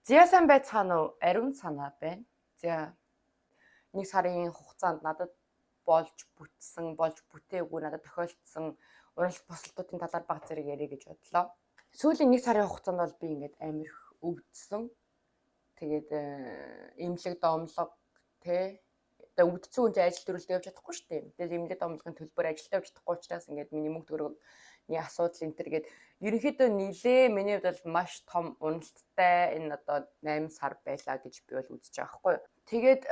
За, сайн байцгаана уу? Ариун санаа байна. За, нэг сарын хугацаанд надад болж бүтсэн, болж бүтээгүй, надад тохиолдсон уналт босолтуудын талаар баг зэрэг ярих гэж бодлоо. Сүүлийн нэг сарын хугацаанд бол би ингээд амар их өвдсөн. Тэгээд эмнэлэг домлого, тэ, одоо өвдсөн хүн чинь ажил төрөлдөө явж чадахгүй шүү дээ. Тэгээд эмнэлэг домлогын төлбөр ажилдаа явж чадахгүй учраас ингээд миний мөнгө төгрөгний асуудал энэ төр гээд ерөнхийдөө нилээ миний хувьд бол маш том уналттай энэ одоо 8 сар байлаа гэж би бол үзэж байгаа байхгүй юу. Тэгээд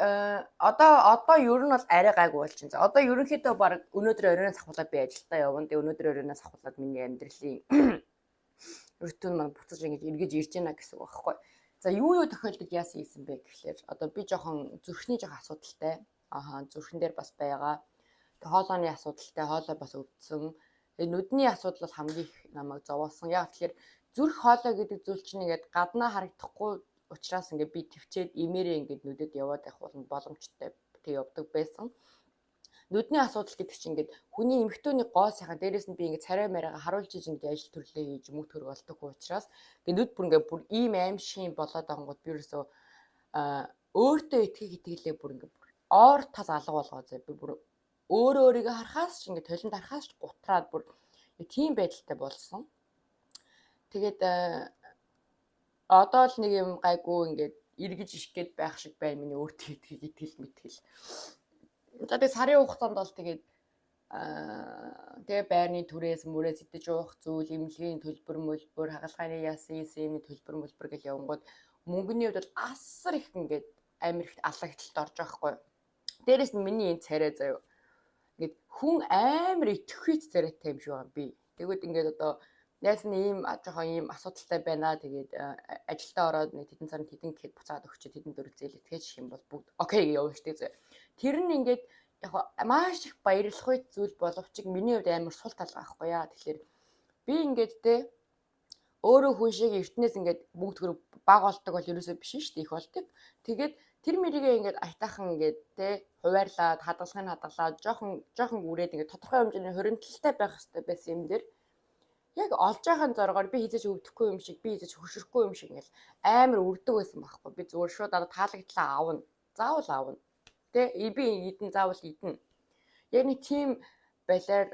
одоо ер нь бол арай гайгүй болчихсон. За, одоо ерөнхийдөө баг өнөөдөр оройноос ахуулаад би ажилдаа явна. Тэгээд өнөөдөр оройноос ахуулаад миний амьдралын рутин маань буцаж ингэж эргэж ирж байна гэсэн үг байхгүй юу. За, юу юу тохиолдож яасан хийсэн бэ гэхлээр одоо би жоохон зүрхний жоохон асуудалтай. Аха, зүрхэн дээр бас байгаа. Тэг хоолойны асуудалтай, хоолой бас өвдсөн. Тэгээ нүдний асуудал бол хамгийн их намайг зовоосон. Яг тэгэхээр зүрх, хоолой гэдэг зүйл чинь ингээд гаднаа харагдахгүй учраас ингээд би төвчээд имээрээ ингээд нүдэд яваад явах боломжтой, тэг явдаг байсан. Нүдний асуудал гэдэг чинь ингээд хүний эмхтөний гоо сайхан, дээрэс нь би ингээд царай мариага харуулж иж ингээд ажил төрлөө хийж мөнгө төгрөг олдог учраас ингээд нүд бүр ингээд бүр ийм аймшиг болоод ангууд би ерөөсөө өөртөө итгэх итгэлээ бүр ингээд бүр оор тас алга болгоо зэ, би бүр өөрөө өөрийгөө харахаас ч, ингээд толинд харахаас ч гутраад бүр тийм байдалтай болсон. Тэгээд одоо л нэг юм гайгүй ингээд эргэж ишгээд байх шиг байна миний өөртөө итгэх итгэл мэтгэл. За, тэгээ сарын хугацаанд бол тэгээд тэгээ байрны түрээс мөрөөс идэж уух зүйл, эмнэлгийн төлбөр мөлбөр, хагалгааны яасан юмны төлбөр мөлбөр гэл явангууд мөнгөний хувьд бол асар их ингээд амар их аллагдлалд орж байгаа хгүй. Дээрэс нь миний энэ царай заяо. Ингээд хүн амар итгэвч царайтай юм шиг байгаа би. Тэгвэл ингээд одоо найз нь ийм жоохон ийм асуудалтай байна. Тэгээд ажилдаа ороод нэг тэдэн сард тэдэн гэхэд буцаад өгчөө, тэдэн дөрөв зээл итгэж юм бол бүгд okay гэж явна штэ зөө. Тэр нь ингээд яг маш их баярлах зүйл боловч миний хувьд амар сул тал байхгүй яа. Тэгэхээр би ингээд те өөрөө хүн шиг эртнээс ингээд мөнгө төгрөг баг олдог бол ерөөсөө биш шүү дээ, их болдог. Тэгээд тэр мэрийгээ ингээд аятайхан ингээд те хуваарлаад, хадгалахыг хадгалаад, жоохон жоохон үрээд ингээд тодорхой хэмжээний хоригдлолтой байх хэрэгтэй байсан юм дээр яг олж байхын зоргоор би хизээж өвдөхгүй юм шиг, би хизээж хөшөрөхгүй юм шиг ингээл амар үрдэг байсан байхгүй. Би зүгээр шууд одоо таалагдлаа авна. Заавал авна. Тэ, би идэн, заавал идэнэ. Яг нэг тийм балиар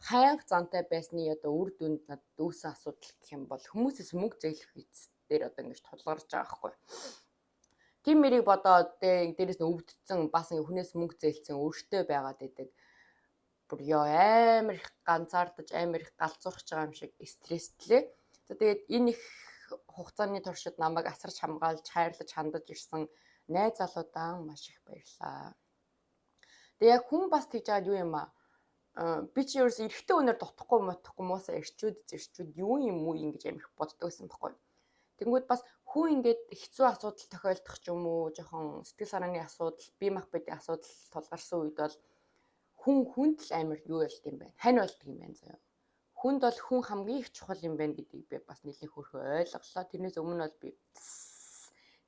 хайнга зантай байсны одоо үр дүнд надад үүсэн асуудал гэх юм бол хүмүүсээс мөнгө зээлэх эц дээр одоо ингэж тулгарч байгаа байхгүй. Тим мэрийг бодоод тэ дээрээс нь өвдсөн, бас ингээ хүнээс мөнгө зээлцэн өөртөө байгаад идэг, бүр ёо амар их ганцаардаж, амар их галзуурч байгаа юм шиг стресслээ. За, тэгээд энэ их хугацааны туршид намайг асарч хамгаалж, хайрлаж хандаж ирсэн найз залуудаа маш их баярлалаа. Тэгээ яг хүн бас тэгж жаад юу юм аа, би чи ерөөс эрэгтэй өнөр дутхгүй мутахгүй муусаа эрчүүд зэрчүүд юу юм уу ингэж амар их боддог байсан байхгүй. Тэнгүүд бас хүн ингээд хэцүү асуудал тохиолдох ч юм уу, жоохон сэтгэл санааны асуудал, бие махбодын асуудал тулгарсан үед бол хүн хүнд л амар юу болд юм бэ? Хань болд юм байна заяа. Хүнд бол хүн хамгийн их чухал юм байна гэдгийг би бас нэлээд хөрхөө ойлголоо. Тэрнээс өмнө бол би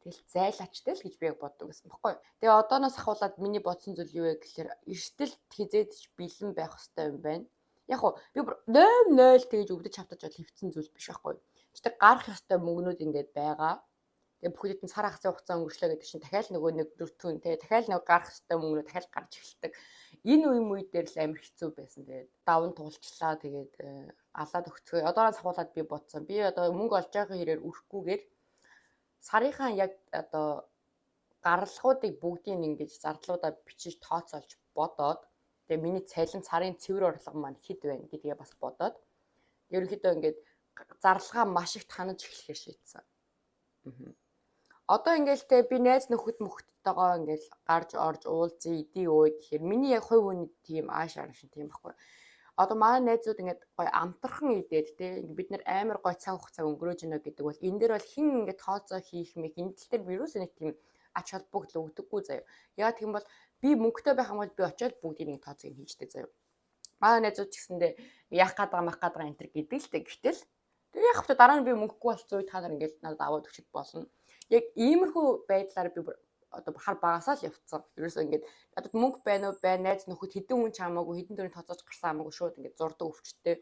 тэгэл зайлаачтай л гэж би яг боддог гэсэн баггүй. Тэгээ одооноос ахуулаад миний бодсон зүйл юу вэ гэхээр эрсдэлт хизээд ч бэлэн байх хэрэгтэй юм байна. Яг хуу би бүр 0 0 тэгэж өвдөж хавтаж бол хөвцөн зүйл биш байхгүй. Гэтэ гарах ёстой мөнгнүүд ингээд байгаа. Тэгээ бүх хэдэн сар хагасын хугацаа өнгөрчлөө гэдэг чинь дахиад нөгөө нэг дүртүүн те дахиад нөгөө гарах ёстой мөнгнүүд дахиад гарч эхэлдэг. Энэ үе мүй дээр л амар хэцүү байсан. Тэгээд даван туулчлаа. Тэгээд алаад өгцгөө. Одоороос ахуулаад би бодсон. Би одоо мөнгө олж байгаа хэрээр өрөхгүйгээр сарынхаа яг одоо гаралгуудыг бүгдийг ингэж зардлуудаа бичиж тооцоолж бодоод, тэгээ миний цалин сарын цэвэр орлого маань хэд байна гэдгээ бас бодоод ерөнхийдөө ингээд зарлага маш их танаж эхлэхээр шийдсэн. Одоо ингээл те би найз нөхөд мөхөдтэйгоо ингээл гарч орж уулзъя, идий өө гэхээр миний яг хувь хүний тийм ааш араш тийм байхгүй. Одоо манай найзууд ингээд гой амтрхан идээд те бид нэр амар гой цаг хугацааг өнгөрөөж байна гэдэг бол энэ дээр бол хин ингээд тооцоо хийх мэх энэ тал дээр вирус нэг тийм ач холбогдол өгдөггүй заяа. Яг тийм бол би мөнгөтэй байх юм бол би очиод бүгдийг нэг тооцоог хийждэг заяа. Манай найзууд ч гэсэндээ яах гээд байгаа мах гээд байгаа энэ төр гэдэг л дээ. Гэтэл тэг яг хөтэ дараа нь би мөнгөгүй болсон үед та нар ингээд надад аваад өгчөд болно. Яг иймэрхүү байдлаар би одоо хар багасаа л явцсан. Ерөөсөө ингээд надад мөнгө байна уу байна, найз нөхөд хэдэн хүн ч хамаагүй, хэдэн төрлийн тооцоож гарсан хамаагүй шууд ингээд зурдаг өвчтөй.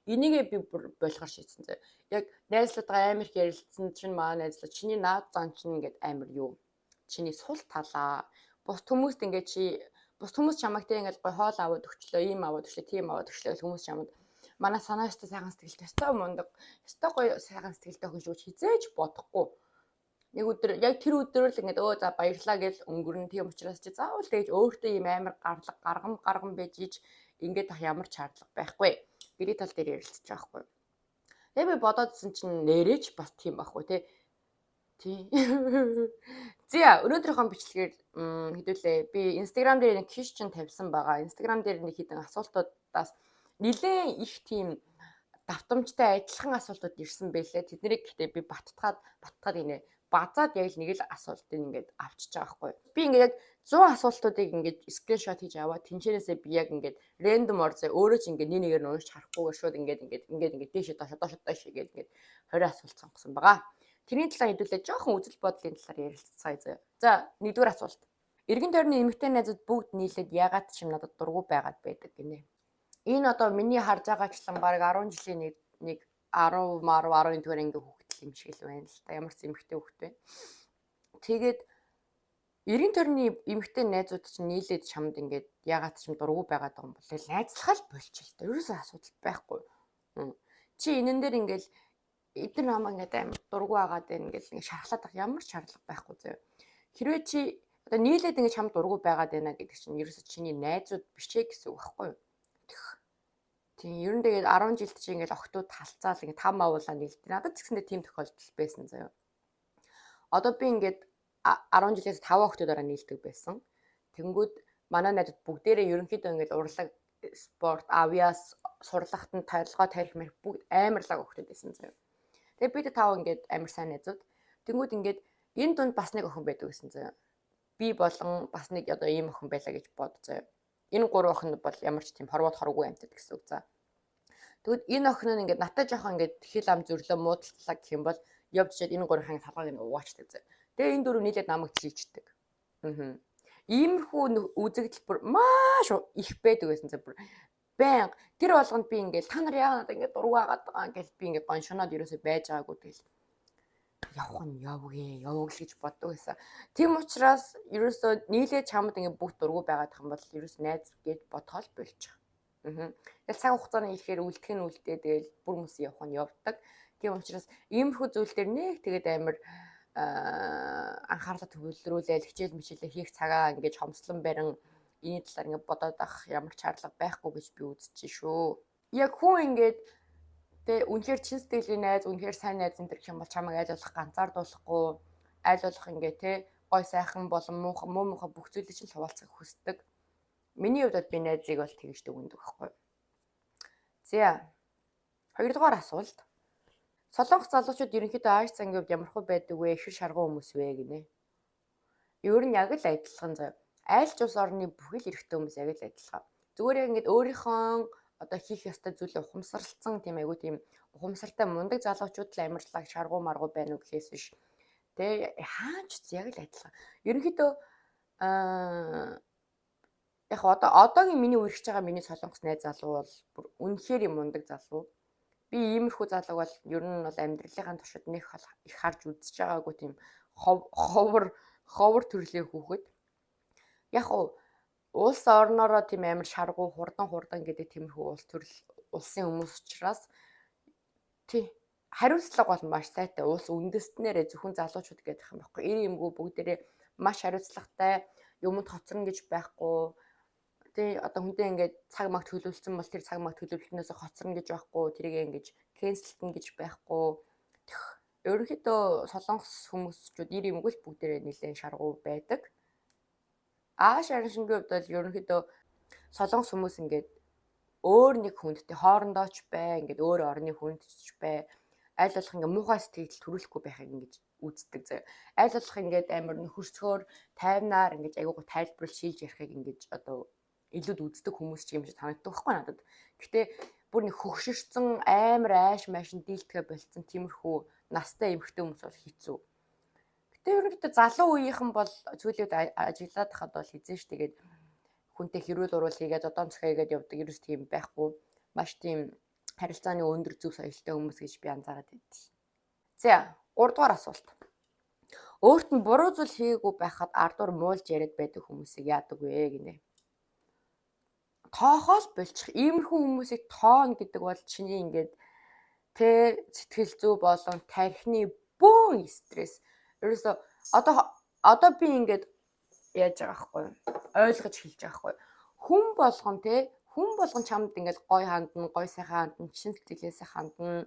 Энийгээ би бүр болохоор шийдсэн зэ. Яг найзлуудаа амар их ярилцсан чинь маа найзлаа чиний наад зан чинь ингээд амар юу. Чиний сул талаа. Бус хүмүүст ингээд чи бус хүмүүс чамайг те ингээд гой хоол аваад өгчлөө, ийм аваад өглөө, тийм аваад өглөө гэх хүмүүс чамд манай санаа ёстой сайхан сэтгэлтэй, ёстой мундаг, ёстой гоё сайхан сэтгэлтэй охин шүү хизээж бодохгүй. Нэг өдөр яг тэр өдөр л ингээд өө за баярлаа гэж өнгөрнө. Тийм учраас чи заавал тэгж өөртөө ийм амар гарлаг гаргам гаргам байж ич ингээд ах ямар ч шаардлага байхгүй. Гэрээ тал дээр ярилцчих байхгүй. Тэгээ би бодоодсэн чинь нэрэж бас тийм байхгүй те. Тий. За, өнөөдрийнхөө бичлэгээр хэдүүлээ. Би Instagram дээр нэг question тавьсан байгаа. Instagram дээр нэг хэдэн асуултуудаас нэлээд их тийм давтамжтай адилхан асуултууд ирсэн байлээ. Тэднийг гэхдээ би баттгаад баттгаад инээ базаад яг л нэг л асуултыг ингээд авчиж байгаа байхгүй. Би ингээд яг 100 асуултуудыг ингээд screenshot хийж аваад тэнчээрээсээ би яг ингээд random орзоо өөрөө ч ингээд нэг нэгээр нь уншиж харахгүйгээр шууд ингээд ингээд ингээд ингээд дээшээ доошо доошо доош ингээд ингээд 20 асуулт сонгосон байгаа. Тэрний талаар хэдүүлээ жоохон үзэл бодлын талаар ярилццгаая заяа. За, нэгдүгээр асуулт. Эргэн тойрны эмэгтэй найзууд бүгд нийлээд ягаад ч юм надад дургүй байгаад байдаг гинэ. Энэ одоо миний харж байгаачлан баг 10 жилийн нэг нэг 10 мар 11 дугаар ангийн хүүхэд юм шиг л байна л та. Ямар ч эмэгтэй хүүхэд байна. Тэгээд эргэн тойрны эмэгтэй найзууд чинь нийлээд чамд ингээд ягаад ч юм дургүй байгаад байгаа юм бол найзлахаа л болчих л та. Ерөөсөө асуудал байхгүй. Чи энэн дээр ингээд эдгээр намаа ингээд амар дургүй байгаад байна гэл ингээд шархлаад байх ямар ч шаардлага байхгүй заяа. Хэрвээ чи одоо нийлээд ингээд чамд дургүй байгаад байна гэдэг чинь ерөөсөө чиний найзууд биш ээ гэсэн үг байхгүй юу? Тийм, ер нь тэгээд 10 жилд чи ингээд охтууд талцаал ингээд там авуулаа нийлдэг. Надад ч гэсэндээ тийм тохиолдол байсан заяа. Одоо би ингээд 10 жилээс 5 охтуудаараа нийлдэг байсан. Тэнгүүд манай найзууд бүгдээрээ ерөнхийдөө ингээд урлаг, спорт, авиас, сурлагт нь толгой тарих мэрх бүгд амар лаг охтууд байсан заяа. Тэгээ бид тав ингээд амар сайн найзууд. Тэнгүүд ингээд энэ дунд бас нэг охин байдаг гэсэн заяа. Би болон бас нэг одоо ийм охин байлаа гэж бод заяа. Энэ гурван охин бол ямар ч тийм хорвоод хоргүй амьтад гэсэн үг за. Тэгвэл энэ охин нь ингээд надтай жоохон ингээд хил ам зөрлөө муудалцлаа гэх юм бол явж чад энэ гурван толгойг нь угаачдаг заяа. Тэгээ энэ дөрөв нийлээд намайг чийчдэг. Аа. Иймэрхүү үзэгдэл бүр маш их байдаг байсан зэ бүр байнга тэр болгонд би ингээл та нар яагаад ингээд дургүй байгаад байгаа ингээл би ингээд гоншоноод ерөөсөө байж байгаагүй тэгэл явах нь явгээ яваг л гэж боддог байсан. Тийм учраас ерөөсөө нийлээ чамд ингээд бүгд дургүй байгаад юм бол ерөөс найз гэж бодхоол болчих. Аа. Тэгэл цаг хугацааны ирэхээр үлдэх нь үлдээ тэгэл бүр мэс явах нь явдаг. Тийм учраас иймэрхүү зүйл дээр нэг тэгээд амар анхаарлаа төвлөрүүлээл хичээл мичээлээ хийх цагаа ингээд хомслон барин энэ талаар ингээд бодоод авах ямар ч шаардлага байхгүй гэж би үзэж шүү. Яг хүн ингээд тэ үнэхээр чин сэтгэлийн найз, үнэхээр сайн найз энэ гэх юм бол чамайг аль болох ганцаардуулахгүй, аль болох ингээд тэ гой сайхан болон муухай муу муухай бүх зүйлийг чинь хуваалцахыг хүсдэг. Миний хувьд би найзыг бол тэгж дүгнэдэг байхгүй. За. Хоёрдугаар асуулт. Солонгос залуучууд ерөнхийдөө ааш зангийн хувьд ямархуу байдаг вэ? Хэр шаргуу хүмүүс вэ гинэ. Ер нь яг л адилхан заяа. Айл ч улс орны бүхэл эрэгтэй хүмүүс яг л адилхан. Зүгээр яг ингээд өөрийнхөө одоо хийх ёстой зүйлээ ухамсарлцсан тийм айгуу тийм ухамсартай мундаг залуучууд л амарлаг шаргуу маргуу байна уу гэхээс биш. Тэ хаач яг л адилхан. Ерөнхийдөө аа яг одоо одоогийн миний үргэлж байгаа миний солонгос найз залуу бол бүр үнэхээр юм мундаг залуу. Би иймэрхүү залууг бол ер нь бол амьдралынхаа туршид нэг их харж үзэж байгаагүй тийм ховор ховор төрлийн хүүхэд. Яг уу улс орноороо тийм амар шаргуу хурдан хурдан гэдэг тиймэрхүү улс төрөл улсын хүмүүс учраас тий хариуцлага бол маш сайтай. Улс үндэстнэрээ зөвхөн залуучууд гэдэг юм байхгүй. Ир юмгүй бүгдээрээ маш хариуцлагатай, юмд хоцорно гэж байхгүй. Тий одоо хүнтэй ингээд цаг маг төлөвлөсөн бол тэр цаг маг төлөвлөлтнөөс хоцорно гэж байхгүй, тэрийг ингэж кэнселтэн гэж байхгүй. Ерөнхийдөө солонгос хүмүүсчүүд ир юмгүй л бүгдээрээ нэлээд шаргуу байдаг. Ааш араншингийн хувьд бол ерөнхийдөө солонгос хүмүүс ингээд өөр нэг хүндтэй хоорондоо ч бай, ингээд өөр орны хүнд ч бай, аль болох ингээд муухай сэтгэл төрүүлэхгүй байхыг ингэж үздэг заяа. Аль болох ингээд амар нөхөрсгөөр тайвнаар ингэж айгуугаа тайлбарлал шилж ярихыг ингэж одоо илүүд үздэг хүмүүс ч юм шиг санагддаг байхгүй надад. Гэтэ бүр нэг хөгшөрсөн амар ааш маашин дийлдэхэ болцсон тиймэрхүү настай эмэгтэй хүмүүс бол хэцүү. Гэтэ ерөнхийдөө залуу үеийнхэн бол сүүлийн үед ажиглаад хахад бол хизээш тэгээд хүнтэй хэрүүл уруул хийгээд зодон цохио хийгээд явдаг ерөөс тийм байхгүй. Маш тийм Харилцааны өндөр зөв соёлтой хүмүүс гэж би анзаараад байдаг. За, 3 дугаар асуулт. Өөрт нь буруу зүйл хийгээгүй байхад ардуур муулж яриад байдаг хүмүүсийг яадаг вэ гинэ? Тоохоол болчих. Иймэрхүү хүмүүсийг тоон гэдэг бол чиний ингээд тэ сэтгэл зүй болон тархины бөөн стресс. Ерөөсө одоо би ингээд яаж байгаа хгүй юу? Ойлгож хэлж байгаа хгүй юу? Хүн болгон те хүн болгон чамд ингээд гой хандна, гой сайхан хандна, чин сэтгэлээсээ хандна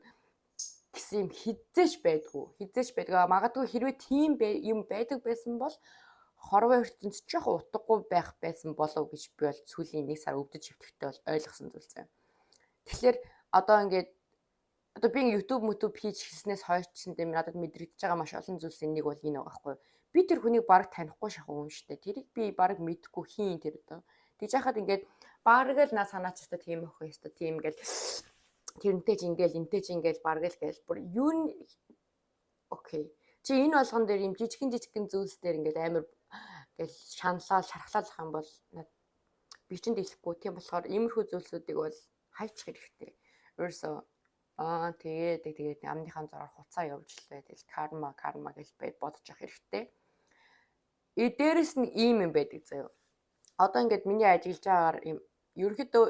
гэсэн юм хизээш байдгүй. Хизээш байдгүй. Магадгүй хэрвээ тийм юм байдаг байсан бол хорвоо ертөнц жоох утгагүй байх байсан болов гэж би бол сүүлийн нэг сар өвдөж хөвтөхтэй бол ойлгосон зүйл заяа. Тэгэхээр одоо ингээд одоо би YouTube мөтөв хийж хэлснээс хойш ч надад мэдрэгдэж байгаа маш олон зүйлсийн нэг бол энэ байгаа байхгүй юу. Би тэр хүнийг бараг танихгүй шахуу юм шүү дээ. Тэрийг би бараг мэдэхгүй хийн тэр одоо. Тэгж яхад ингээд бараг л наа санаач өстой тийм охин өстой тийм ингээл тэрнтэй ч ингээл энтэй ч ингээл бараг л гээл бүр юу н окей. Чи энэ болгон дээр юм жижигэн жижигэн зүйлс дээр ингээд амар ингээл шаналал шархлаалах юм бол би чинь дийлэхгүй. Тийм болохоор иймэрхүү зүйлсүүдийг бол хайчих хэрэгтэй. Ерөөсөө тэгээд тэгээд амныхаа зураар хуцаа явж л бай. Тэгэл карма карма гэж бай бодож явах хэрэгтэй. Дээрэс нь ийм юм байдаг заяа. Одоо ингээд миний ажиллаж байгаагаар юм ерөнхийдөө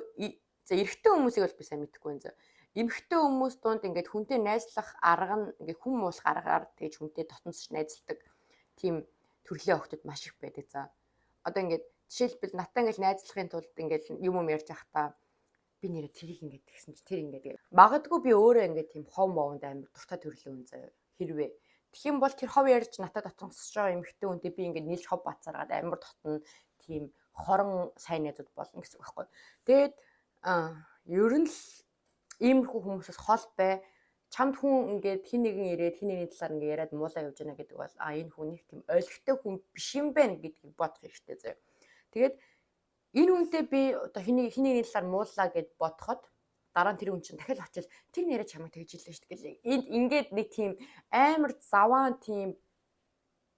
за эрэгтэй хүмүүсийг бол би сайн мэдэхгүй юм заяа. Эмэгтэй хүмүүс дунд ингээд хүнтэй найзлах арга нь ингээд хүн муулах аргаар тэгж хүнтэй дотносч найзалдаг тийм төрлийн охтууд маш их байдаг за. Одоо ингээд жишээлбэл надтай ингээд найзлахын тулд ингээд юм юм ярьж байхдаа би нэрэ тэрийг ингээд тэгсэн чи тэр ингээд магадгүй би өөрөө ингээд тийм хов мовонд амар дуртай төрлийн хүн заяа. Хэрвээ тэгэх юм бол тэр хов ярьж надад дотносч байгаа эмэгтэй хүнтэй би ингээд нийлж хов бацааргаад амар дотно тийм хорон сайн найзууд болно гэсэн үг байхгүй. Тэгээд ер нь л иймэрхүү хүмүүсээс хол бай. Чамд хүн ингээд хин нэгэн ирээд хин нэгний талаар ингээд яриад муулаа явж байна гэдэг бол энэ хүн нэг тийм ойлгохтой хүн биш юм байна гэдгийг бодох хэрэгтэй заяа. Тэгээд энэ хүнтэй би одоо хин нэгний талаар муулаа гэд бодоход дараа нь тэр хүн чинь дахиад очил тэр нэрээ чамайг тэгж хэллээ шүү дээ гэл. Энд ингээд нэг тийм амар заваан тийм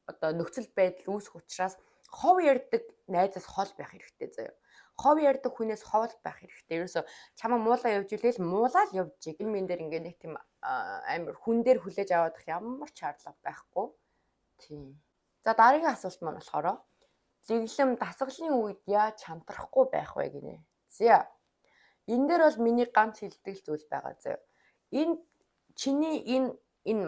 одоо нөхцөл байдал үүсэх учраас хов ярьдаг найзаас хол байх хэрэгтэй заяа. Хов ярьдаг хүнээс хол байх хэрэгтэй. Ерөөсө чамаа муулаа явж илээл муулаа л явж. Энэ мэн дээр ингээд нэг тийм амар хүн дээр хүлээж аваад ямар ч шаардлага байхгүй. Тийм. За дараагийн асуулт маань болохоор лэглэм дасгалын үед яаж чантрахгүй байх вэ гинэ. За. Энэ дээр бол миний ганц хэлдэг зүйл байгаа заяа. Энэ чиний энэ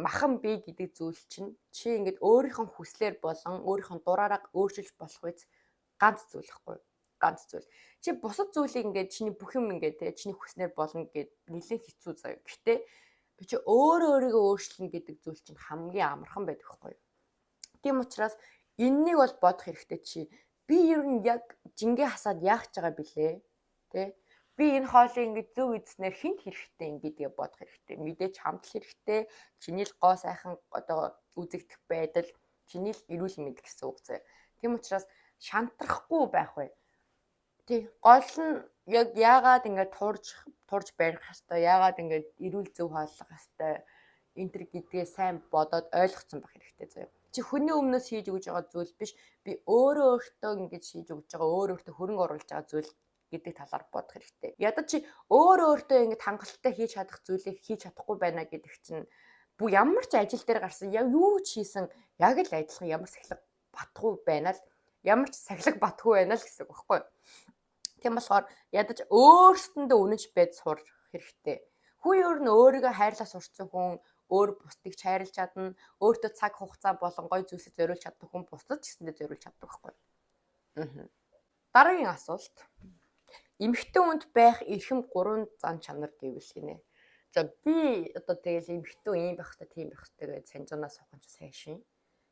махан бие гэдэг зүйл чинь чи ингээд өөрийнхөө хүслээр болон өөрийнхөө дураараа өөрчилж болох үз ганц зүйл ихгүй юу? Ганц зүйл. Чи бусад зүйлийг ингээд чиний бүх юм ингээд те чиний хүснээр болно гэд нэлээд хэцүү заяа. Гэтэ чи өөрөө өөрийгөө өөрчлөнө гэдэг зүйл чинь хамгийн амархан байдаг хгүй юу? Тийм учраас энэнийг бол бодох хэрэгтэй чи би ер нь яг жингээ хасаад яах гэж байгаа билээ? Тэ? Би энэ хоолыг ингээд зөв идснээр хинт хэрэгтэй юм гэдгээ бодох хэрэгтэй. Мэдээж хамтал хэрэгтэй. Чиний л гоо сайхан одоо үзэгдэх байдал, чиний л эрүүл мэнд гэсэн үг зэ. Тийм учраас шантрахгүй байх бай. Тий, гол нь яг яагаад ингээд турж барих хэвээр, яагаад ингээд эрүүл зөв хооллох хэвээр энэ төр гэдгээ сайн бодоод ойлгоцсон байх хэрэгтэй заяа. Чи хүний өмнөөс хийж өгж байгаа зүйл биш. Би өөрөө өөртөө ингэж хийж өгж байгаа, өөрөө өөртөө хөрөнгө оруулж байгаа зүйл гэдэг талаар бодох хэрэгтэй. Ядаж чи өөрөө өөртөө ингэж хангалттай хийж чадах зүйлийг хийж чадахгүй байна гэдэг чинь бүх ямар ч ажил дээр гарсан яг юу ч хийсэн яг л адилхан ямар сахилга батгүй байна л ямар ч сахилга батгүй байна л гэсэн үг байхгүй юу? Тийм болохоор ядаж өөрсөндөө үнэнч байж сурах хэрэгтэй. Хүн ер нь өөрийгөө хайрлах сурцсан хүн өөр бусдыг ч хайрлаж чадна, өөртөө цаг хугацаа болон гой зүйлсэд зориулж чаддаг хүн бусдад ч гэсэндээ зориулж чаддаг байхгүй юу? Дараагийн асуулт. Эмэгтэй хүнд байх эрхэм 3 зан чанар гэвэл гинэ. За би одоо тэгэл эмэгтэй хүн ийм байх хэрэгтэй, тийм байх хэрэгтэй гэж санжуунаа суух нь ч сайн шин.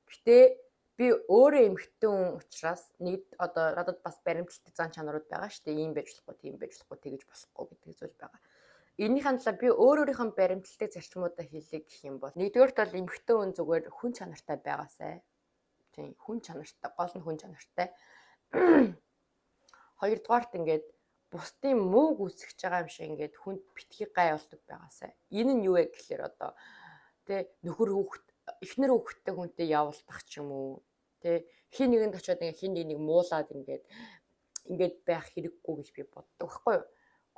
Гэтэ би өөрөө эмэгтэй хүн учраас нэг одоо надад бас баримталтай зан чанарууд байгаа шүү дээ. Ийм байж болохгүй, тийм байж болохгүй, тэгэж болохгүй гэдэг зүйл байгаа. Энийхэн талаар би өөр өөрийнхөө баримталтай зарчмуудаа хэлье гэх юм бол нэгдүгээрт бол эмэгтэй хүн зүгээр хүн чанартай байгаасай. Тийм, хүн чанартай, гол нь хүн чанартай. Хоёрдугаарт ингээд бусдын муу гүйцэгч байгаа юм шиг ингээд хүнд битгий гай болдог байгаасай. Энэ нь юу вэ гэхлээр одоо тэ нөхөр хүүхэд, эхнэр хүүхэдтэй хүнтэй явуулдах ч юм уу, тэ хин нэгэнд очиод ингээд хин нэг муулаад ингээд байх хэрэггүй гэж би боддог байхгүй юу?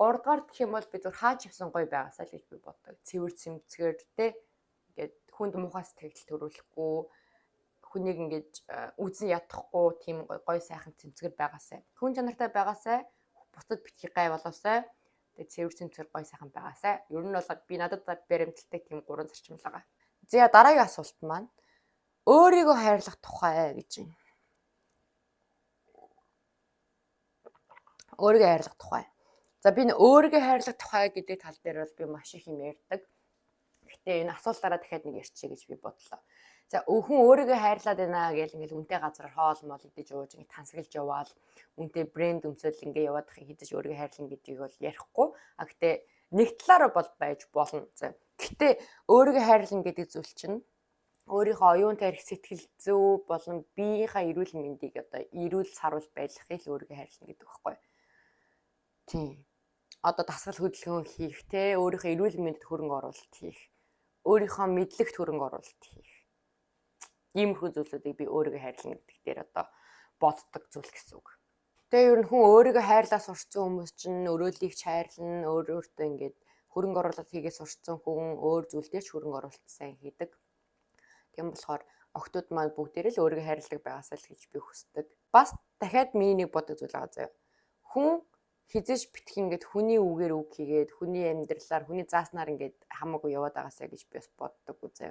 Гуравдугаар гэх юм бол би зүр хаач явсан гоё байгаасаа л гэж би боддог. Цэвэр цэмцгэр те ингээд хүнд муухай сэтгэл төрүүлэхгүй, хүнийг ингээд үзэн ядахгүй тийм гоё сайхан цэмцгэр байгаасай. Хүн чанартай байгаасай, бусдад битгий гай болоосай. Тэгээ цэвэр цэмцгэр гоё сайхан байгаасай. Ер нь бол би надад баримталтай тийм гурван зарчим л байгаа. За, дараагийн асуулт маань өөрийгөө хайрлах тухай гэж байна. Өөрийгөө хайрлах тухай. За, би өөрийгөө хайрлах тухай гэдэг тал дээр бол би маш их юм ярьдаг. Гэтэ энэ асуултаараа дахиад нэг ярьчих гэж би бодлоо. За, хүн өөрийгөө хайрлаад байна гэл ингээл үнэтэй газар хоол мол идэж ууж ингээд тансаглаж яваал үнэтэй брэнд өмсөөл ингээ яваад хах хийж өөрийгөө хайрлана гэдгийг бол ярихгүй. А гэтэ нэг талаараа бол байж болно. За, гэтэ өөрийгөө хайрлана гэдэг зүйл чинь өөрийнхөө оюун тарих, сэтгэл зүй болон биеийнхаа эрүүл мэндийг одоо эрүүл саруул байлгахыг л өөрийгөө хайрлана гэдэг байхгүй. Тийм. Одоо дасгал хөдөлгөөн хийх, те, өөрийнхөө эрүүл мэндэд хөрөнгө оруулалт хийх, өөрийнхөө мэдлэгт хөрөнгө оруулалт хийх. Иймэрхүү зүйлүүдийг би өөрийгөө хайрлана гэдэг дээр одоо боддог зүйл гэсэн үг. Тэгээ ер нь хүн өөрийгөө хайрлаа сурцсан хүмүүс чинь өрөөлийг ч хайрлана, өөр өөртөө ингээд хөрөнгө оруулалт хийгээ сурцсан хүн өөр зүйл дээр ч хөрөнгө оруулалт сайн хийдэг. Тийм болохоор охтууд маань бүгдээрээ л өөрийгөө хайрладаг байгаасаа л гэж би хүсдэг. Бас дахиад миний нэг боддог зүйл байгаа заяа. Хүн хизээж битгий ингээд хүний үгээр үг хийгээд, хүний амьдралаар, хүний зааснаар ингээд хамаагүй яваад байгаасаа гэж би бас боддог үзээ.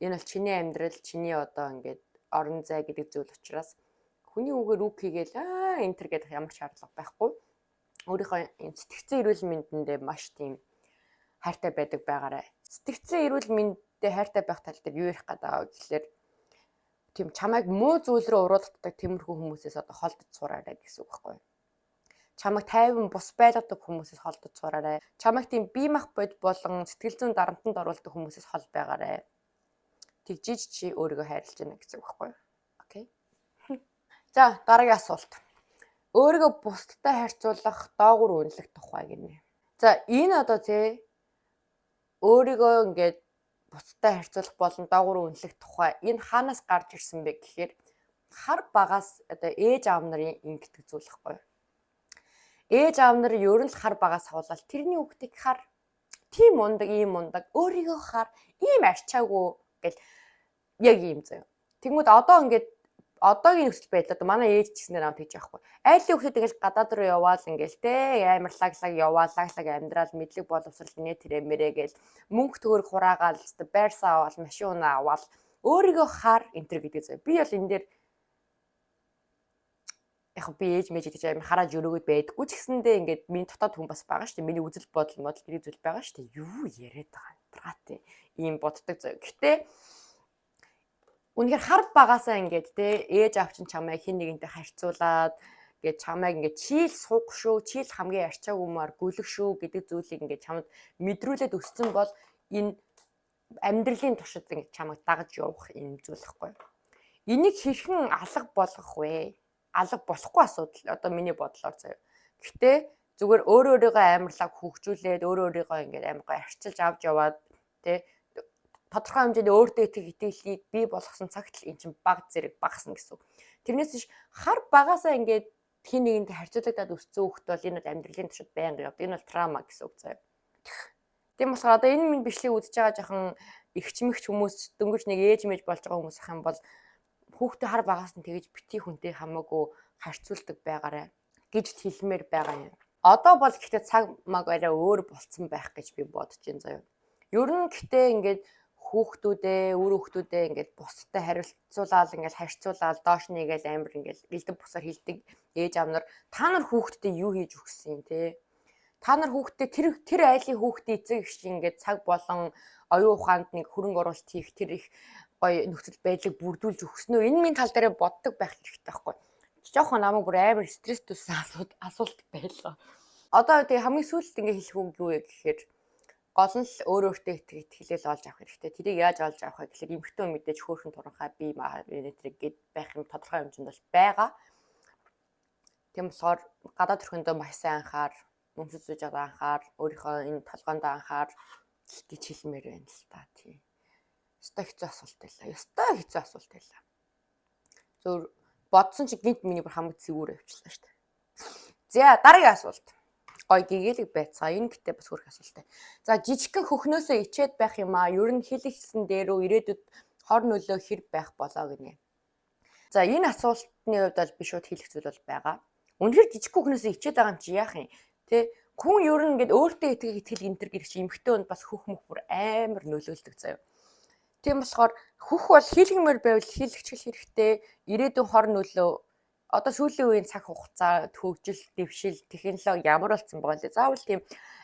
Энэ бол чиний амьдрал, чиний одоо ингээд орон зай гэдэг зүйл учраас хүний үгээр үг хийгээл аа энэ төр гэдэг ямар шаардлага байхгүй. Өөрийнхөө сэтгцэн эрүүл мэндэндээ маш тийм хайртай байдаг байгаарай. Сэтгцэн эрүүл мэндэд хайртай байх тал дээр юу ярих гэдэг байгаа гэхлээр тийм чамайг муу зүйл рүү уруулдаг тиймэрхүү хүмүүсээс одоо холдож сураарай гэсэн үг байхгүй юу? Чамайг тайван бус байлгадаг хүмүүсээс холдож сураарай. Чамайг тийм бие мах бод болон сэтгэл зүйн дарамтанд оруулдаг хүмүүсээс хол байгаарай. Тэгжиж чи өөрийгөө хайрлаж байна гэсэн үг байхгүй юу? Окей. За, дараагийн асуулт. Өөрийгөө бусдтай харьцуулах доогуур үнэлэх тухай гинэ. За, энэ одоо тий өөрийгөө ингээд бусдтай харьцуулах болон доогуур үнэлэх тухай энэ хаанаас гарч ирсэн бэ гэхээр хар багаас одоо ээж аав нарын ингэдэг зүйл байхгүй юу? Ээж аав нар ер нь л хар багаас хавлал тэрний хүүхдийг хар, тийм мундаг, ийм мундаг, өөрийгөө хар, ийм арчаагүй гэл яг ийм заяа. Тэнгүүд одоо ингээд одоогийн нөхцөл байдал одоо манай ээж ч гэснээр намайг тэгж яахгүй. Айлын хүүхдүүд ингээл гадаад руу яваал ингээл те амар лаглаг яваал, лаглаг амьдрал, мэдлэг боловсрал нэ тэрэмэрэ гэл мөнгө төгрөг хураагаал байрсаа аваал, машин унаа аваал, өөрийгөө хар энтер гэдэг заяа. Би бол энэ дээр яг би ээж мэж гэж амар харааж өрөөгд байдаггүй ч гэсэндээ ингээд миний дотоод хүн бас байгаа шүү дээ. Миний үзэл бодол модал гэдэг зүйл байгаа шүү дээ. Юу яриад байгаа юм траатай ийм боддог заяа. Гэтэ үнэхээр хар багасаа ингээд те ээж аав чинь чамайг хин нэгэнтэй харьцуулаад ингээд чамайг ингээд чийл сууг шүү, чийл хамгийн арчаагүймаар гүлэг шүү гэдэг зүйлийг ингээд чамд мэдрүүлээд өссөн бол энэ амьдралын туршид ингээд чамайг дагаж явах юм зүйл хэвгүй. Энийг хэрхэн алга болгох вэ? Алга болохгүй асуудал одоо миний бодлоор заяа. Гэтэ зүгээр өөр өөрийгөө амарлаг хөгжүүлээд, өөр өөрийгөө ингээд амар гой арчилж авч яваад те тодорхой хэмжээний өөртөө итгэх итгэлийг бий болгосон цагт л эн чинь баг зэрэг багасна гэсэн үг. Тэрнээс биш хар багасаа ингээд хин нэгэнд харьцуулагдаад өссөн хүүхэд бол энэ бол амьдралын туршид байнга явдаг. Энэ бол трама гэсэн үг заяа. Тийм болохоор одоо энэ минь бичлэгийг үзэж байгаа жоохон ихчмэгч хүмүүс, дөнгөж нэг ээж мэж болж байгаа хүмүүс ах юм бол хүүхдээ хар багаас нь тэгэж бити хүнтэй хамаагүй харьцуулдаг байгаарэ гэж хэлмээр байгаа юм. Одоо бол гэхдээ цаг маг арай өөр болцсон байх гэж би бодож байна заяа. Ер нь гэхдээ ингээд хүүхдүүдээ, үр хүүхдүүдээ ингээд бусдад харилцуулаад, ингээд харьцуулаад доош нэгээл амар ингээд элдв бусаар хилдэг ээж аав нар, та нар хүүхдтэй юу хийж өгсөн те? Та нар хүүхдтэй тэр тэр айлын хүүхдийн эцэг эх чинь ингээд цаг болон оюун ухаанд нэг хөрөнгө оруулалт хийх тэр их гоё нөхцөл байдлыг бүрдүүлж өгсөн үү? Энэ минь тал дээр боддог байх хэрэгтэй байхгүй. Жохон намайг бүр амар стресс төссөн асуулт байлаа. Одоо тэгээ хамгийн сүүлд ингээ хэлэх үг юу вэ гэхээр гол нь л өөр өөртөө итгэх итгэлээ олж авах хэрэгтэй. Тэрийг яаж олж авах вэ гэхээр эмэгтэй хүн мэдээж хөөрхөн туранхай бие маа тэрэг гэд байх юм тодорхой хэмжээнд бол байгаа. Тийм болохоор гадаад төрхөндөө маш сайн анхаар, өмсөж сууж байгаа анхаар, өөрийнхөө энэ толгоондоо анхаар гэж хэлмээр байна л та тий. Ёстой хэцүү асуулт байлаа. Ёстой хэцүү асуулт байлаа. Зөв бодсон чи гинт миний бүр хамаг зэвүүр явчлаа шүү дээ. За, дараагийн асуулт. Гой гэгээлэг байцгаа. Энэ гэтээ бас хөрх асуулттай. За, жижигхэн хөхнөөсөө ичээд байх юм аа. Ер нь хэлэгсэн дээрөө ирээдүйд хор нөлөө хэр байх болоо гинэ. За, энэ асуултны хувьд бол би шууд хэлэх зүйл бол байгаа. Үнэхээр жижиг хөхнөөсөө ичээд байгаа юм чи яах юм? Тэ, хүн ер нь ингээд өөртөө итгэх итгэл энэ төр гэх чи эмэгтэй хүнд бас хөх мөх бүр амар нөлөөлдөг заяа. Тийм болохоор хөх бол хийлгэмээр байвал хийлгчл хэрэгтэй. Ирээдүйн хор нөлөө одоо сүүлийн үеийн цаг хугацаа, хөгжил, дэвшил, технологи ямар болсон байгаа лээ. Заавал тийм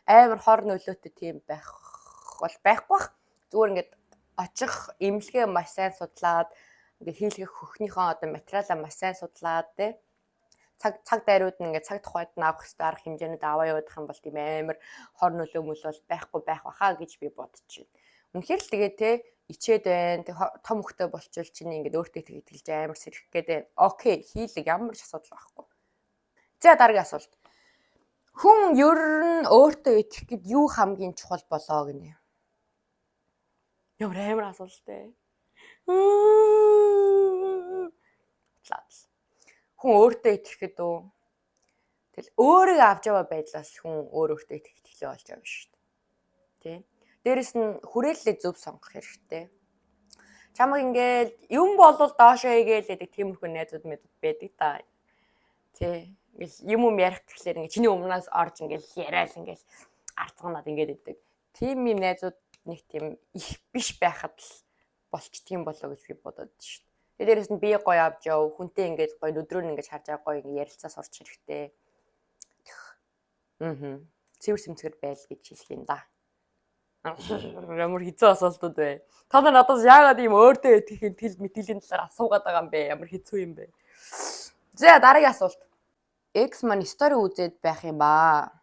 амар хор нөлөөтэй тийм байх бол байхгүй бах. Зүгээр ингээд очих эмнэлгээ маш сайн судлаад, ингээд хийлгэх хөхнийхөө одоо материалаа маш сайн судлаад, те, цаг цаг дайрууд нь ингээд цаг тухайд нь авах ёстой арга хэмжээнүүд аваа явуулах юм бол тийм амар хор нөлөө мөл бол байхгүй байх баха гэж би бодож байна. Үнэхээр л тэгээ те ичээд байна. Тэг том хөхтэй болчвол чиний ингээд өөртөө итгэлж амар сэрэх гээд байна. Okay, хийлэг, ямар ч асуудал байхгүй. За, дараагийн асуулт. Хүн ер нь өөртөө итгэх гээд юу хамгийн чухал болоо гинэ? Ямар амар асуулттай. Утлаад. Хүн өөртөө итгэхэд үү? Тэгэл өөрийгөө авч яваа байдлаас хүн өөр өөртөө итгэх итгэлээ болж байгаа шүү дээ. Тэ? Дээрэс нь хүрээллээ зөв сонгох хэрэгтэй. Чамаг ингээл юм болвол доошоо хийгээл гэдэг тиймэрхүү найзууд мэдүүд байдаг та. Тэ. Ингээл юм юм ярих гэхлээр ингээ чиний өмнөөс орж ингээл яриад ингээл арцганаад ингээд идэг. Тийм юм найзууд нэг тийм их биш байхад л болчдгийм болоо гэж би бодод шүү дээ. Тэгээ дээрэс нь бие гоё авч яв, хүнтэй ингээд гоё нүдрөө ингээд харж байгаа гоё ингээд ярилцаа сурч хэрэгтэй. Аа. Цэвэр сэмцгэр байл гэж хэлэх юм да. Ямар хэцүү асуултууд вэ? Та нар надаас яагаад ийм өөртөө итгэх итгэл мэтгэлийн талаар асуугаад байгаа юм бэ? Ямар хэцүү юм бэ? За, дараагийн асуулт. Ex маань story үзээд байх юм ба.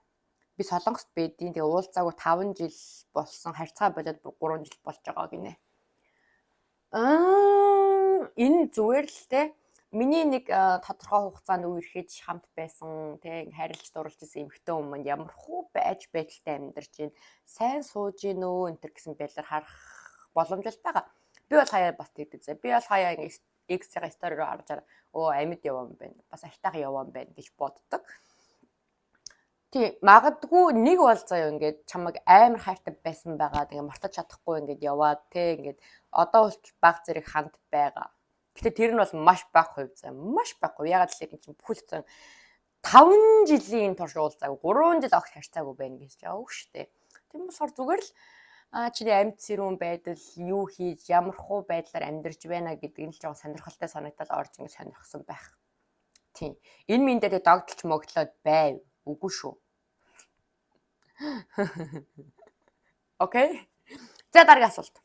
Би Солонгост байдیں۔ Тэгээ уулзаагүй 5 жил болсон. Харьцаа болоод 3 жил болж байгаа гинэ. Аа, энэ зүгээр л те миний нэг тодорхой хугацаанд үерхэж хамт байсан, тэ, хайрлаж дурлж исэн эмэгтэй хүн маань ямар хуу байж байдалтай амьдарч байна, сайн сууж гин үү энэ төр гэсэн байдлаар харах боломж л байгаа. Би бол хаяа бас тэгдэг зэ. Би бол хаяа ингэ ex-ийн story руу харж байгаа. Өө, амьд яваа юм байна. Бас артайгаа яваа юм байна гэж боддог. Тий, магадгүй нэг бол заяа ингээд чамайг амар хайртай байсан байгаа. Тэгээ мартаж чадахгүй ингээд яваад те ингээд одоо хүртэл баг зэрэг ханд байгаа. Гэтэ тэр нь бол маш бага хувь заа. Маш бага хувь. Ягаад гэвэл энэ чинь бүхэл бүтэн 5 жилийн турш уулзаагүй, 3 жил огт харьцаагүй байна гэж аав штэ. Тийм болохоор зүгээр л чиний амьд сэрүүн байдал, юу хийж, ямар хуу байдлаар амьдарч байна гэдэг нь л жоохон сонирхолтой санагдал орж ингэ сонирхсон байх. Тийм. Энэ минь дээр догдолч могдлоод байв. Үгүй шүү. Okay. За, дараагийн асуулт.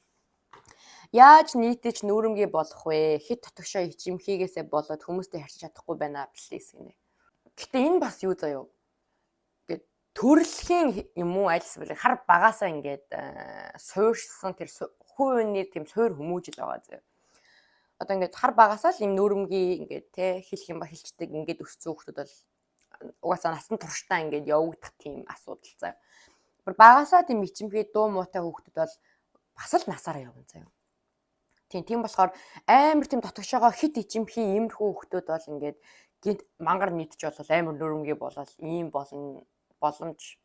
Яаж нийтэж нүүрэмгий болох вэ? Хит дотогшоо ичимхийгээсээ болоод хүмүүстэй харьцаж чадахгүй байна, please гинэ. Гэтэ энэ бас юу заяо? Ингээд төрөлхийн юм уу, аль эсвэл хар багаасаа ингээд суурьсан тэр хувийн тийм суур хүмүүжил байгаа заяа. Одоо ингээд хар багасаа л юм нүүрэмгий ингээд те хэлэх юм ба хэлчдэг ингээд өссөн хүмүүс бол угаасаа насан туршдаа ингээд явагдах тийм асуудал заяа. Бүр багасаа тийм ичимхий дуу муутай хүүхдүүд бол бас л насаараа явна заяа. Тийм болохоор амар тийм дотогшоогоо хит ичимхий иймэрхүү хүүхдүүд бол ингээд гинт мангар нийтж болол амар нөрөмгий болол ийм болно боломж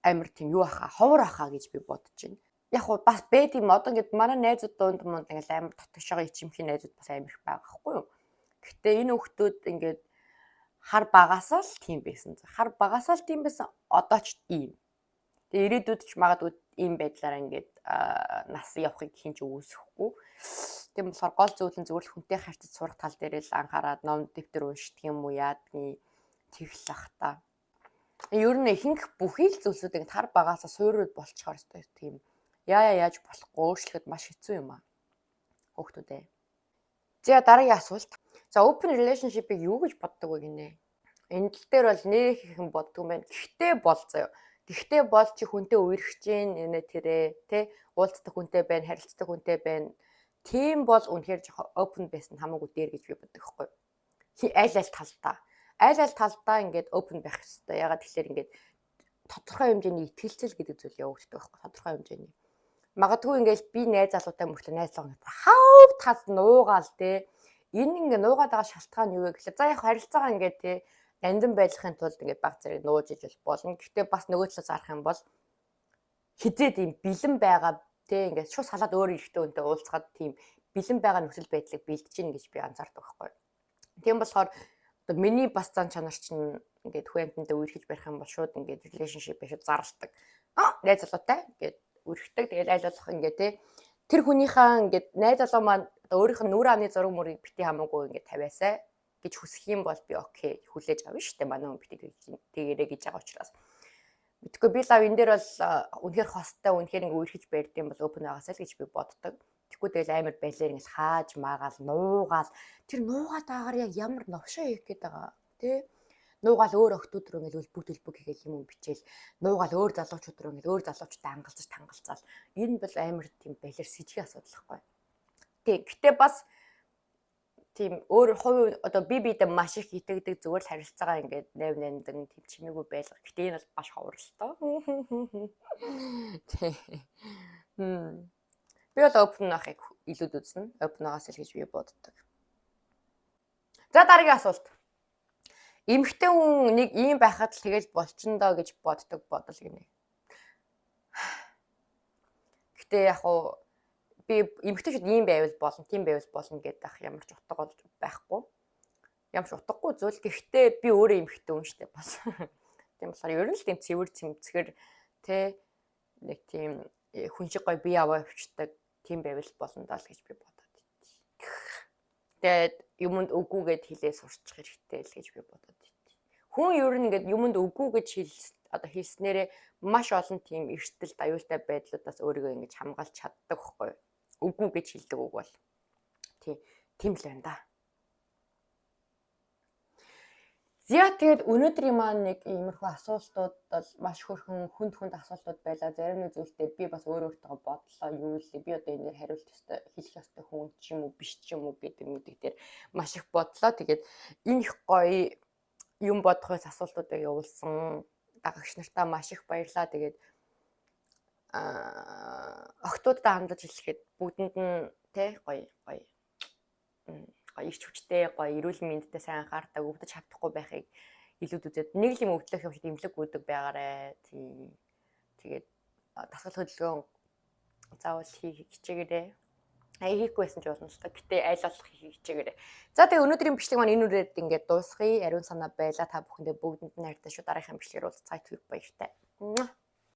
амар тийм юу аха ховор аха гэж би бодож байна. Яг хуу бас бэд юм, одоо ингээд манай найзууд дунд мунд ингээд амар дотогшоогоо ичимхий найзууд бас амар их байгаа байхгүй юу. Гэтэ энэ хүүхдүүд ингээд хар багасаа л тийм байсан. Хар багасаа л тийм байсан. Одоо ч ийм. Тэгээ ирээдүйд ч магадгүй ийм байдлаараа ингээд нас явахыг хэн ч үүсэхгүй. Тийм болохоор гол зүйл нь зүгээр л хүнтэй харьцаж сурах тал дээр л анхаарад ном дэвтэр уншдаг юм уу, яадгийн тэгэл ах та. Ер нь ихэнх бүхий л зүйлсүүд ингээд хар багасаа суурьуд болчихоор ёстой тийм яа яаж болохгүй өөрчлөхөд маш хэцүү юм аа. Хүүхдүүдээ. За, дараагийн асуулт. За, open relationship-ыг юу гэж боддог вэ гинэ? Энэ тал дээр бол нэх ихэн боддог юм байна. Гэхдээ бол заяа. Тэгвэл бол чи хүнтэй үерхэж гин нэ тэрэ тэ уулздаг хүнтэй байна, харилцдаг хүнтэй байна. Тийм бол үнэхээр жоохон open байсан хамаагүй дээр гэж би боддог байхгүй юу? Аль аль талдаа. Аль аль талдаа ингээд open байх хэрэгтэй. Ягаад тэгэхээр ингээд тодорхой хэмжээний итгэлцэл гэдэг зүйл явагддаг байхгүй, тодорхой хэмжээний. Магадгүй ингээд би найз залуутай мөртлөө найз залуу хав тас нуугаал те. Энэ ингээ нуугаад байгаа шалтгаан юу вэ гэхлээр, за, яг харилцаагаа ингээд те Нандин байлгахын тулд ингээд баг зэрэг нууж иж болно. Гэхдээ бас нөгөө талаас харах юм бол хизээд ийм бэлэн байгаа тий ингээд шууд салаад өөр эрэгтэй хүнтэй уулзахад тийм бэлэн байгаа нөхцөл байдлыг бэлдэж гин гэж би анзаардаг байхгүй. Тийм болохоор одоо миний бас зан чанар чинь ингээд хүн амьтантай үерхэж барих юм бол шууд ингээд relationship шууд зарладаг. Аа, найз залуутай ингээд үерхдэг. Тэгэл аль болох ингээд тий тэр хүнийхээ ингээд найз залуу маань одоо өөрийнх нь нүур ааны зураг мөрийг бити хамаагүй ингээд тавиасай гэж хүсэх юм бол би okay, хүлээж авна шүү дээ. Манай хүн бити тэгэрэ гэж байгаа учраас. Мэдгүй, би лав энэ дээр бол үнэхээр хостой, үнэхээр ингээ үерхэж барьд юм бол open байгаасай л гэж би боддог. Тэгэхгүй тэгэл амар балиар ингээл хааж маагаал нуугаал, тэр нуугаад байгаагаар яг ямар новшоо хийх гээд байгаа тий, нуугаал өөр охтууд руу ингээл өлбөг төлбөг хийгээл юм бичээл, нуугаал өөр залуучууд руу ингээл өөр залуучуудтай ангалзаж тангалзаал, энэ бол амар тийм балиар сэжиг асуудал байхгүй. Тий, гэтээ бас тийм өөр хувь одоо би бидээ маш их итгэдэг, зүгээр л харилцаагаа ингээд 8 нандин тийм чимээгүй байлга. Гэтэ энэ бол маш ховор л тоо. Тий. Би бол open байхыг илүүд үзнэ. Open байгаас л гэж би боддог. За, дараагийн асуулт. Эмэгтэй хүн нэг ийм байхад л тэгэл болчихно гэж боддог бодол гинэ. Гэтэ яг уу би эмэгтэйчүүд ийм байвал болно, тийм байвал болно гэдэг ах ямар ч утга бол байхгүй. Ямар ч утгагүй зүйл. Гэхдээ би өөрөө эмэгтэй хүн шүү дээ бас. Тийм болохоор ер нь л тийм цэвэр цэмцгэр тэ нэг тийм хүн шиг гоё бие аваа явчихдаг тийм байвал болно даа л гэж би бодоод байт. Тэгээд юмд үгүй гэд хэлээ сурчих хэрэгтэй л гэж би бодоод байт. Хүн ер нь ингээд юмд үгүй гэж хэл одоо хэлснээрээ маш олон тийм эрсдэлд, аюултай байдлуудаас өөрийгөө ингэж хамгаалж чаддаг байхгүй юу? Үгүй гэж хэлдэг үг бол. Тий, тийм л байна да. За, тэгээд өнөөдрийн маань нэг иймэрхүү асуултууд бол маш хөөрхөн хүнд хүнд асуултууд байлаа. Зарим нэг зүйлтэй би бас өөр өөртөө бодлоо. Юу л би одоо энэ дээр хариулт ёстой, хэлэх ёстой хүн ч юм уу, биш ч юм уу гэдэг мэдэг дээр маш их бодлоо. Тэгээд энэ их гоё юм бодох асуултуудыг явуулсан дагагч нартаа маш их баярлалаа. Тэгээд охтуудаа хандаж хэлэхэд бүгдэнд нь тэ гоё гоё гоё ирч хүчтэй, гоё эрүүл мэндтэй, сайн анхаардаг, өвдөж хавтахгүй байхыг илүүд үзээд, нэг л юм өвдлөх юм шиг эмнэлэг гүйдэг байгаарэ. Тийм. Тэгээд дасгал хөдөлгөөн заавал хийх хичээгээрэй. Ая, хийхгүй байсан ч болно л та. Гэтэ аль болох хийх хичээгээрэй. За, тэгээ өнөөдрийн бичлэг маань энэ үрээд ингээд дуусгая. Ариун санаа байла. Та бүхэндээ бүгдэнд нь хайртай шүү. Дараагийн бичлэгээр уулзцаая. Түр баяртай.